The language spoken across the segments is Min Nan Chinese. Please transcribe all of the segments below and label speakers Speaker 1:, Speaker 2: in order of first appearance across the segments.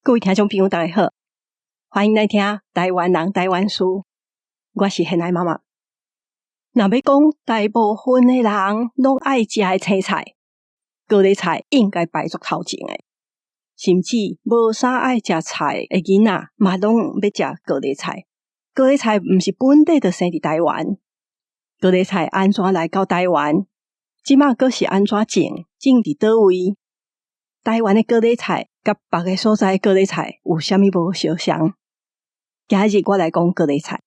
Speaker 1: 各位聽眾朋友，大家好，歡迎來聽台灣人台灣事。我是現愛媽媽。若欲講大部分的人攏愛食的青菜，高麗菜應該排足頭前的。甚至無啥愛食菜的囡仔，嘛攏欲食高麗菜。高麗菜毋是本地就生佇台灣，高麗菜按怎來到台灣？這馬閣是按怎種？種佇佗位？台灣的高麗菜佮別个所在的高麗菜有啥物無相仝？今日我來講高麗菜。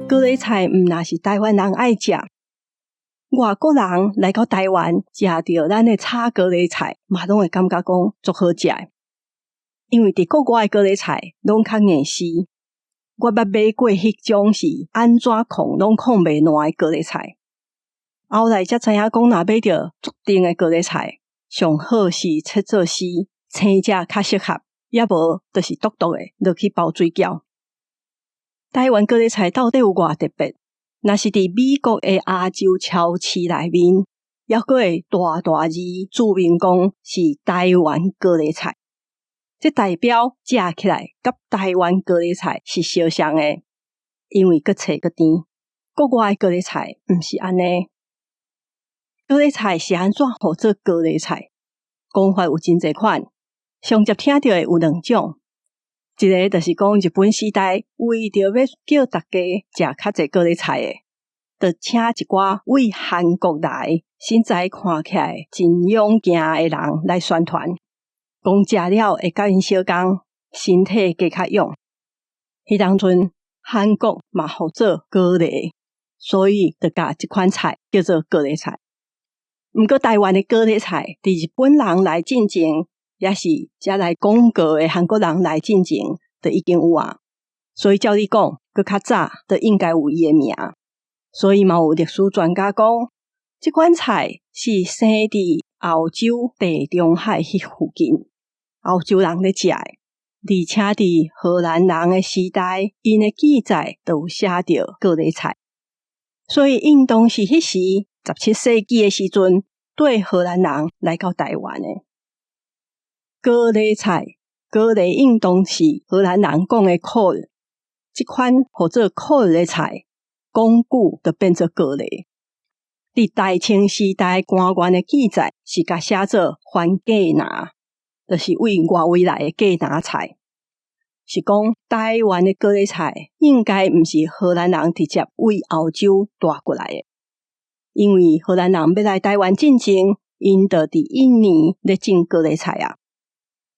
Speaker 1: 高麗菜毋但是台灣人愛食，外國人來到台灣，食著咱的炒高麗菜，嘛攏會感覺講足好食的。因為佇國外的高麗菜攏較硬絲，我捌買過彼種是按怎炕攏炕袂爛的高麗菜。後來才知影講，若買著足甜的高麗菜，上好是切做絲，生食較適合，抑無就是毒毒的落去包水餃。台灣高麗菜到底有偌特別？若是佇美國的亞洲超市內面，猶閣會大大字註明講是台灣高麗菜，這代表食起來佮台灣高麗菜是相像的，因為閣脆閣甜。國外的高麗菜毋是按呢。高麗菜是按怎號做高麗菜？講法有真濟款，上捷聽著的有兩種。一个就是講日本時代為著欲叫大家食較濟高麗菜的，就請一寡為韓國來身材看起來真勇健的人來宣傳，講食了會佮𪜶相仝，身體加較勇。彼當陣韓國嘛號做高麗，所以就共這款菜叫做高麗菜。毋過台灣的高麗菜，佇日本人來進前，抑是遮來廣告的韓國人來進前，就已經有啊。所以照理講，閣較早就應該有伊的名。所以嘛有歷史專家講，這款菜是生佇歐洲地中海彼附近，歐洲人咧食的。而且佇荷蘭人的時代，𪜶的記載就有寫著高麗菜。所以應當是彼時17世紀的時陣，綴荷蘭人來到台灣的。高麗菜，高麗應當是荷蘭人講的 kool，這款號做 kool 的菜，講久就變做高麗。佇大清時代官員的記載是共寫做番芥拿，就是為外圍來的芥拿菜。是講台灣的高麗菜應該毋是荷蘭人直接為歐洲帶過來的，因為荷蘭人欲來台灣進前，𪜶就佇印尼咧種高麗菜啊。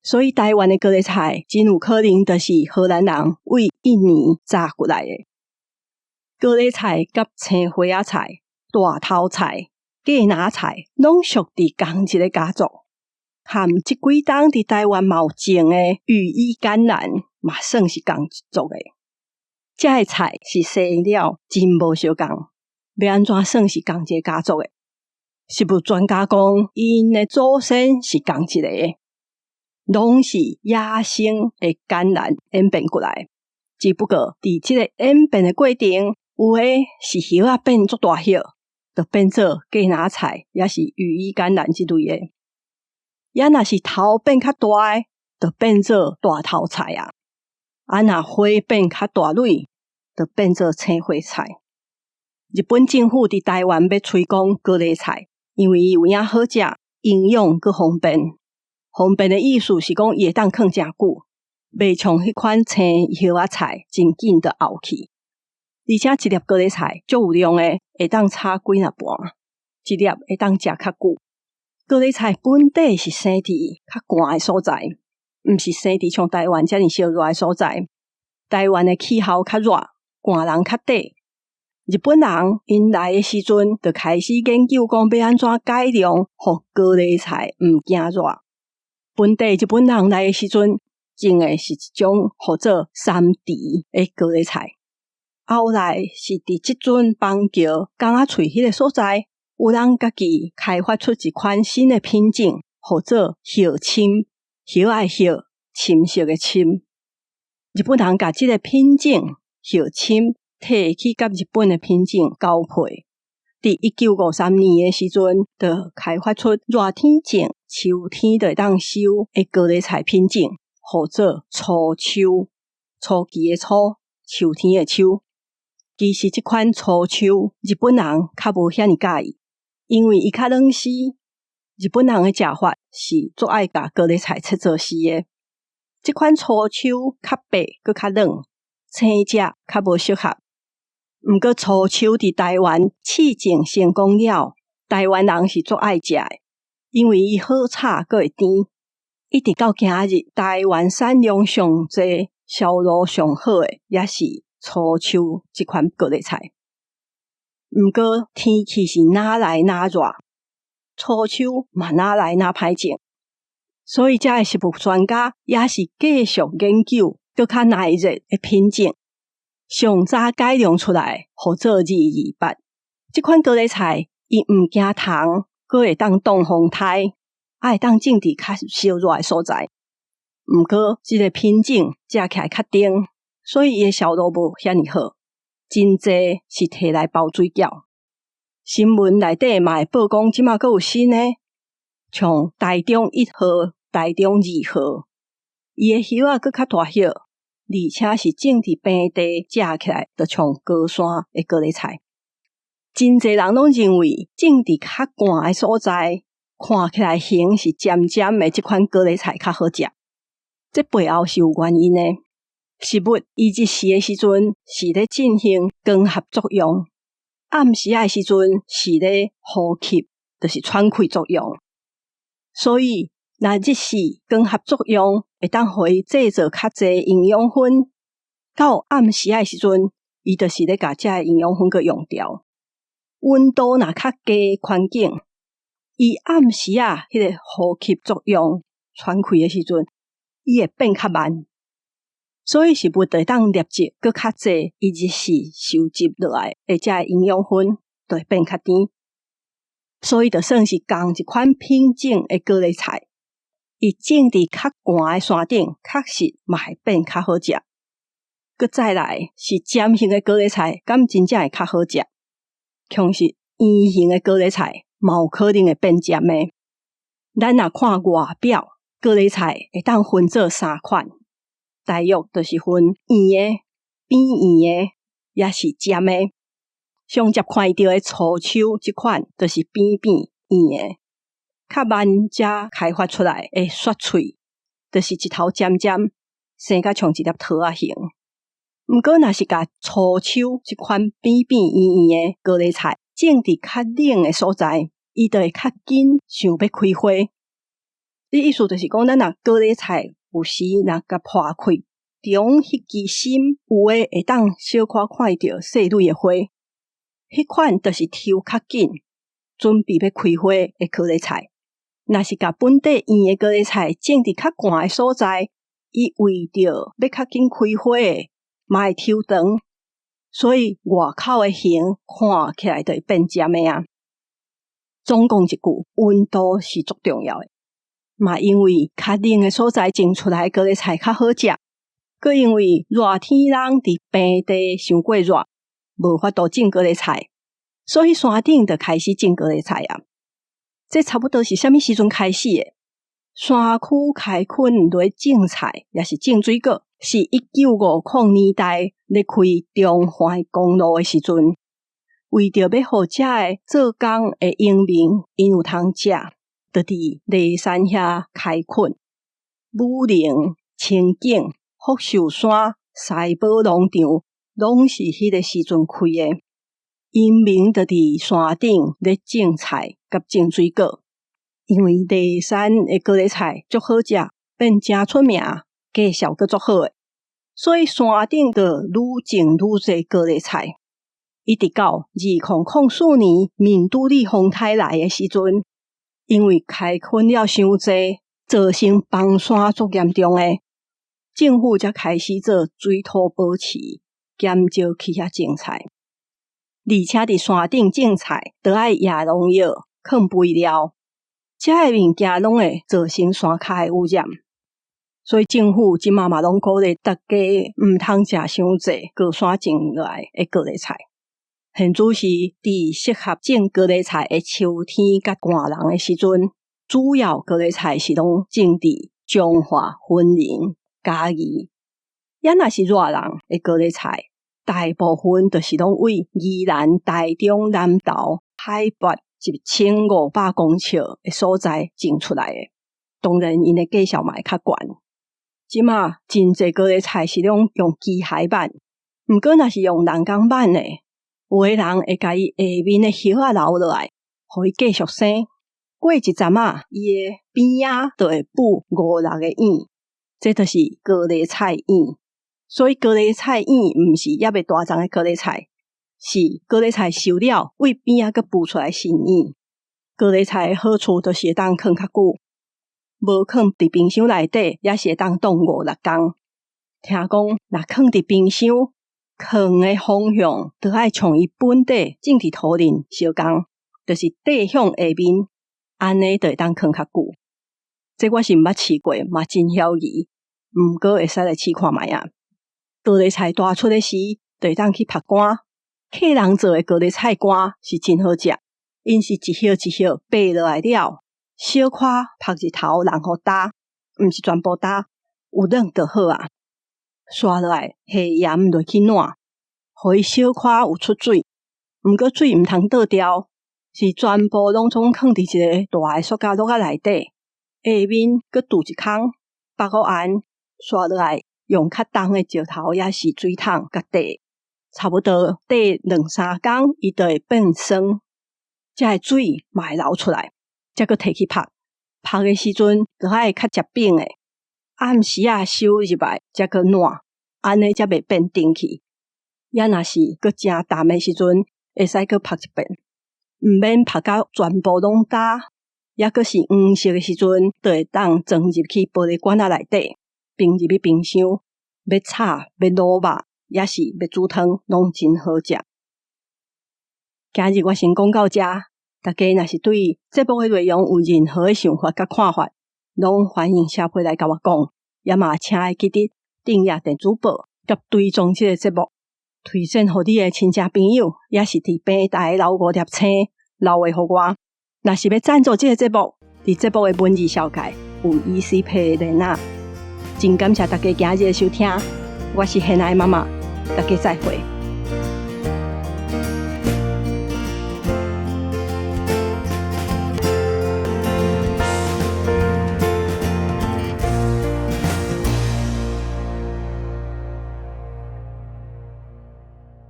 Speaker 1: 所以台灣的高麗菜真有可能就是荷蘭人為印尼摘過來的。高麗菜佮青花仔菜、大頭菜、芥拿菜，攏屬佇仝一个家族。含這幾冬佇台灣嘛有種的羽衣甘藍，嘛算是仝一族的。這个菜是生了真無相仝，欲按怎算是仝一个家族的？食物專家講，𪜶的祖先是仝一个。攏是野生的甘藍演變過來，只不過佇這个演變的過程，有的是葉仔變足大葉，就變做芥拿菜，抑是羽衣甘藍這類的；抑若是頭變較大的，就變做大頭菜啊；啊若花變較大蕊，就變做青花菜。日本政府佇台灣欲推廣高麗菜，因為伊有影好食，營養閣方便。方便的意思是講，伊會當囥誠久，袂像彼款青葉仔菜真緊就漚去。而且一粒高麗菜足有量的，會當炒幾若盤，一粒會當食較久。高麗菜本底是生佇較寒的所在，毋是生佇像台灣遮爾燒熱的所在。台灣的氣候較熱，寒人較短。日本人𪜶來的時陣，就開始研究講欲按怎改良，予高麗菜毋驚熱。本地日本人來的時陣，種的是一種號做三池的高麗菜。後來是佇這陣板橋港仔喙彼个所在，有人家己開發出一款新的品種，號做葉深，葉仔的葉，深色的深。日本人共這个品種葉深提去佮日本的品種交配，佇1953年的時陣，就開發出熱天種、秋天就會當收的高麗菜品種，號做初秋，初期的初，秋天的秋。其實這款初秋，日本人較無遐爾佮意，因為伊較軟絲。日本人的食法是足愛共高麗菜切做絲的。這款初秋較白，閣較軟，生食較無適合。毋過初秋佇台灣試種成功了，台灣人是足愛食的，因為伊好炒閣會甜。一直到今日，台灣產量上濟、銷路上好的，也是初秋這款高麗菜。毋過天氣是愈來愈熱，初秋嘛愈來愈歹種，所以遮的食物專家也是繼續研究閣較耐熱的品種。上早改良出來，號做228。這款高麗菜，伊毋驚蟲，閣會當擋風颱，也會當種佇較燒熱的所在。毋過，這个品種食起來較甜，所以伊的銷路無遐爾好。真濟是提來包水餃。新聞內底嘛會報講，這馬閣有新的，像台中1號、台中2號，伊的葉仔閣較大葉。而且是種佇平地，食起來就像高山的高麗菜。真濟人攏認為種佇較寒的所在，看起來形是尖尖的這款高麗菜較好食。這背後是有原因的。食物伊日時的時陣是咧進行光合作用，暗時仔的時陣是咧呼吸，就是喘氣作用。所以，若日時光合作用會當予伊製造較濟營養分，到暗時仔的時陣，伊就是咧共這个營養分閣用掉。溫度若較低的環境，伊暗時仔彼個呼吸作用喘氣的時陣，伊會變較慢，所以食物就會當攝取閣較濟伊日時收集落來的這个營養分，就會變較甜。所以就算是仝一款品種的高麗菜。伊種佇較寒的山頂，確實嘛會變較好食。閣再來是尖形的高麗菜，敢真正會較好食？像是圓形的高麗菜，嘛有可能會變尖的。咱若看外表，高麗菜會當分做三款，大約就是分圓的、扁圓的，抑是尖的。上捷看著的初秋這款，就是扁扁圓的。較慢才開發出來的雪翠，就是一頭尖尖，生甲像一粒桃仔形。毋過，若是共初秋這款扁扁圓圓的高麗菜種佇較冷的所在，伊就會較緊想欲開花。這意思就是講，咱若高麗菜有時若共破開，中彼支心有的會當小可看著細蕊的花，彼款就是抽較緊，準備欲開花的高麗菜。若是共本底圓的高麗菜種佇較寒的所在，伊為著欲較緊開花，嘛會抽長，所以外口的形看起來就會變尖的啊。總共一句，溫度是足重要的，嘛因為較冷的所在種出來高麗菜較好食，閣因為熱天人佇平地傷過熱，無法度種高麗菜，所以山頂就開始種高麗菜啊。這差不多是啥物時陣開始的？山區開墾來種菜，抑是種水果，是1950年代咧開中環公路的時陣，為著欲予遮的做工的農民𪜶有通食，就佇梨山遐開墾，武陵、清境、福壽山、西寶農場，攏是彼个時陣開的。農民就佇山頂咧種菜佮種水果，因為梨山的高麗菜足好食，變誠出名，價數閣足好的，所以山頂就愈種愈濟高麗菜。一直到2004年敏都麗風颱來的時陣，因為開墾了傷濟，造成崩山足嚴重的，政府才開始做水土保持，減少去遐種菜。而且佇山頂種菜，都愛壓農藥、囥肥料。遮的物件攏會造成山跤的污染。所以政府這馬嘛攏鼓勵大家毋通食傷濟高山種落來的高麗菜。現主時佇適合種高麗菜的秋天佮寒人的時陣，主要高麗菜是攏種佇彰化、雲林、嘉義。抑若是熱人的高麗菜，大部分就是攏位宜蘭、台中、南投海拔1500公尺的所在種出來的。當然，𪜶的價數嘛會較懸。這馬真濟高麗菜是攏用機械挽，毋過若是用人工挽的，有的人會共伊下面的葉仔留落來，予伊繼續生。過一陣仔，伊的邊仔就會布五六個湧，這就是高麗菜湧。所以高麗菜湧毋是猶未大欉的高麗菜，是高麗菜收了，位邊仔閣孵出來新湧。高麗菜的好處就是會當囥較久，無囥佇冰箱內底，也是會當擋五六工。聽講若囥佇冰箱，囥的方向著愛像伊本底種佇土裡相仝，就是底向下面，按呢就會當囥較久。這我是毋捌試過，嘛真曉疑，毋過會使來試看覓仔。高麗菜大出的時，就會當去曝乾。客人做的高麗菜乾是真好食，𪜶是一葉一葉掰落來了，小可曝日頭，人予焦，毋是全部焦，有軟就好啊。煞落來下鹽落去湠，予伊小可有出水，毋過水毋通倒掉，是全部攏總囥佇一个大的塑膠袋仔內底，下面閣鑄一空，放予絚，煞落來用較重的石頭抑是水桶共綴，差不多綴兩三工，伊就會變酸，這个水嘛會流出來，才閣提去曝。曝的時陣，著愛較捷反的。暗時仔收入來，才閣湠，按呢才袂變甜去。抑若是閣誠澹的時陣，會使閣曝一遍，毋免曝甲全部攏焦。抑閣是黃色的時陣，就會當裝入去玻璃罐仔內底，冰入去冰箱，欲炒、欲滷肉，抑是欲煮湯，攏真好食。今日我先講到遮，大家若是對節目的內容有任何的想法佮看法，攏歡迎寫批來共我講，也嘛請會記得訂閱電子報，佮追蹤這个節目，推薦予你的親戚朋友，抑是佇平台留五粒星留話予我。若是欲贊助這个節目，佇節目的文字紹介有 ECPay 的連結。真感謝大家今日的收聽，我是現愛媽媽，大家再會。